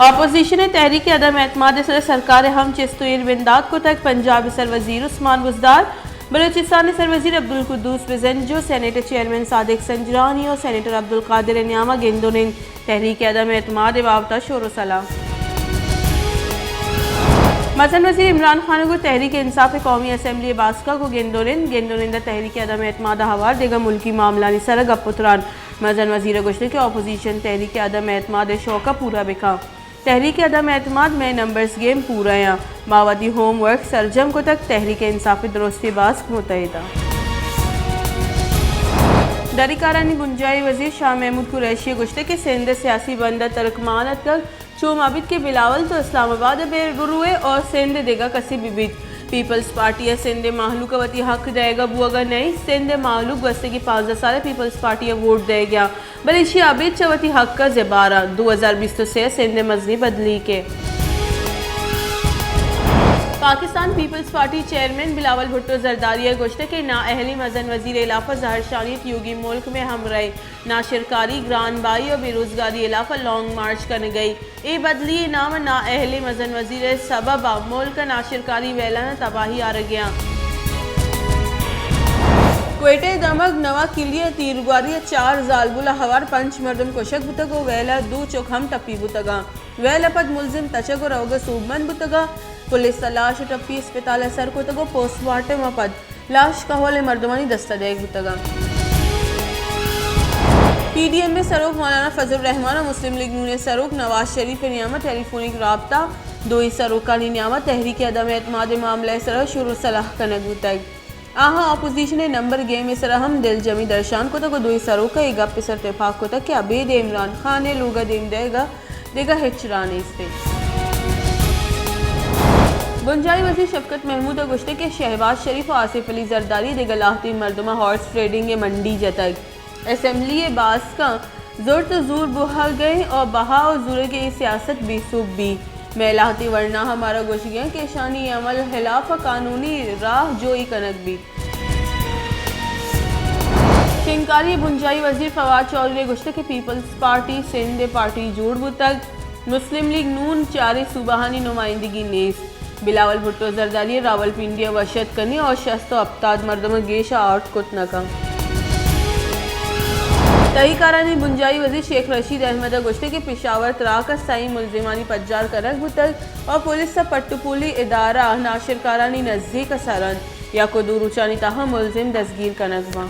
اپوزیشن ء تحریک عدم اعتماد ء سر ء سرکار ء ہم چست و ایر بندات کتگ، پنجاب ء سر وزیر عثمان بزدار، بلوچستان ء سر وزیر عبدالقدوس بزنجو، سینیٹ ء چیئرمین صادق سنجرانی و سینیٹر عبدالقادر ء نیام ء گند و نند، تحریک عدم اعتماد ء بابت ء شور و سلاہ۔ مزن وزیر عمران خان ء گوں تحریک انصاف ء قومی اسمبلی ء باسک ء گوں گند و نند، گند و نند ء تحریک عدم اعتماد ء ہوار دگہ ملکی معاملانی سر ء گپ و تران۔ مزن وزیر ء گوشتگ کہ اپوزیشن تحریک عدم اعتماد ء شوق ء پورا بکاں۔ تحریک عدم اعتماد مئے نمبرز گیم پورا ایں۔ ما وتی ہوم ورک سرجم کتگ، تحریک انصاف ء درستی باسک متحد ایں۔ دری کارانی بنجاہی وزیر شاہ محمود قریشی ء گوشتگ کہ سندھ ء سیاسی بند ء ترکمان اتکگ، چو مہ بیت کہ بلاول تو اسلام آباد ء بیر بروئے اور سندھ ء دگہ کسی بہ بیت۔ پیپلز پارٹی ء سندھ ء مہلوک ء وتی حق دئیگ ء بوگ ء نئیں۔ سندھ ء مہلوک گوستگیں پانزدہ سال ء پیپلز پارٹی ء ووٹ دئیگ ء آں، بلے ایشی ء ابید چہ وتی حق ء زبہر آں۔ دو ہزار بیست ء سے ء سندھ ء مزنیں بدلی کئیت۔ Pakistan peoples party chairman Bilawal Bhutto Zardari ء گوشتگ کہ نااہلی مزن وزیر ء ہلاپ ء زہرشانی ات، یوگی ملک مئے ہمراہ ء، ناشرکاری، گران بہائی ء بے روزگاری ء ہلاپ ء لانگ مارچ کنگ ء اے بدلی ء نام ء نااہلیں مزن وزیر ء سبب ء ملک ء ناشرکاری ویلان ء تباہی آرگ ء آں۔ کوئٹہ ء دمگ نواں کلی ء تیرگواری ء چار زالبول ء ہوار پنچ مردم کشگ بوتگ ء ویل ء دو چک ہم ٹپی بوتگ آں۔ ویل ء پد ملزم تچگ ء روگ ء سوبمند بوتگ آں۔ پولیس ء لاش ء ٹپی اسپتال ء سر کتگ ء پوسٹ مارٹم ء پد لاش کہول ء مردمانی دست ء دئیگ بوتگ انت۔ پی ڈی ایم ء سروک مولانا فضل الرحمان ء مسلم لیگ نون ء سروک نواز شریف ء نیام ء ٹیلی فونک رابطہ، دوئیں سروکانی نیام ء تحریک عدم اعتماد ء معاملہ ء سرا شور و سلاہ کنگ بوتگ۔ آہاں اپوزیشن ء نمبر گیم ء سرا ہم دلجمی درشان کتگ و دوئیں سروک ء اے گپ ء سر تپاک کتگ کہ ابید عمران خان ء لوگ ء دیم دئیگ ء دگہ ہچ راہ نیست انت۔ بنجاہی وزیر شفقت محمود ء گوشتگ کہ شہباز شریف و آصف علی زرداری ء دگہ لہتیں مردماں ہارس ٹریڈنگ ء منڈی جتگ۔ اسمبلی ء باسکاں زرت و زور بوہگ ء و بہا و زورگ ء اے سیاست بے سوب بی۔ مئے لہتیں ورناہ مارا گوشگ ء انت کہ اشانی عمل ہلاپ ء قانونی راہ جوئی کنگ بیت۔ شنگکاری ء بنجاہی وزیر فواد چوہدری ء گوشتگ کہ پیپلز پارٹی سندھ ء پارٹی جوڑ بوتگ، مسلم لیگ نون چاریں صوبہانی نمائندگی نیست۔ بلاول بھٹو زرداری ء راولپنڈی ء وش اتک کنی اور شست و ہپتاد مردم ء گیش ء آؤٹ کت نہ کنت۔ تہی کارانی بنجاہی وزیر شیخ رشید احمد ء گوشتگ کہ پشاور تراک ء سئیں ملزمانی پجار کنگ بوتگ اور پولیس ء پٹ و پولی ادارہ ناشرکارانی نزیک ء سر انت۔ یک و دو روچانی تہا ملزم دزگیر کنگ باں۔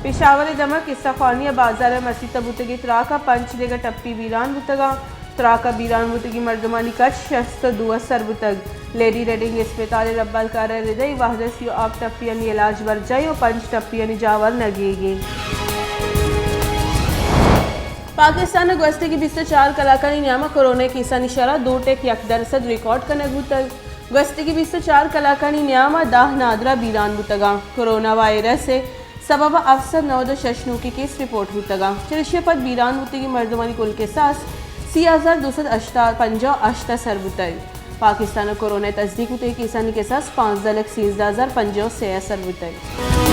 پشاور ء دمگ قصہ خوانی ء بازار ء مسیت ء بوتگیں تراک ء پنچ دگہ ٹپی بیران بوتگاں۔ تراک ء بیران بوتگیں مردمانی کچ شست و دو ء سر بوتگ۔ لیڈی ریڈنگ اسپتال ء ربالکار ء رد ء اے وہد ء سی و ہپت ٹپیانی علاج برجاہ ء پنچ ٹپیانی جاور نگیگ انت۔ پاکستان ء گوستگیں بیست و چار کلاکانی نیام ء کورونا ء کیسانی شرح دو ٹک یک درسد ریکارڈ کنگ بوتگ۔ گوستگیں بیست و چار کلاکانی نیام ء دہ نادراہ بیران بوتگاں۔ کورونا وائرس ء سبب ء ہفت سد نود و شش نوکیں کیس رپورٹ بوتگاں۔ چریشی ء پد بیران بوتگیں مردمانی کل کساس سی ہزار دو سد پنجاہ و ہشت ء سر بوتگ۔ پاکستان ء کورونا ء تصدیق بوتگیں کیسانی کساس پانزدہ لکھ سیزدہ ہزار پنجاہ و سے ء سر بوتگ۔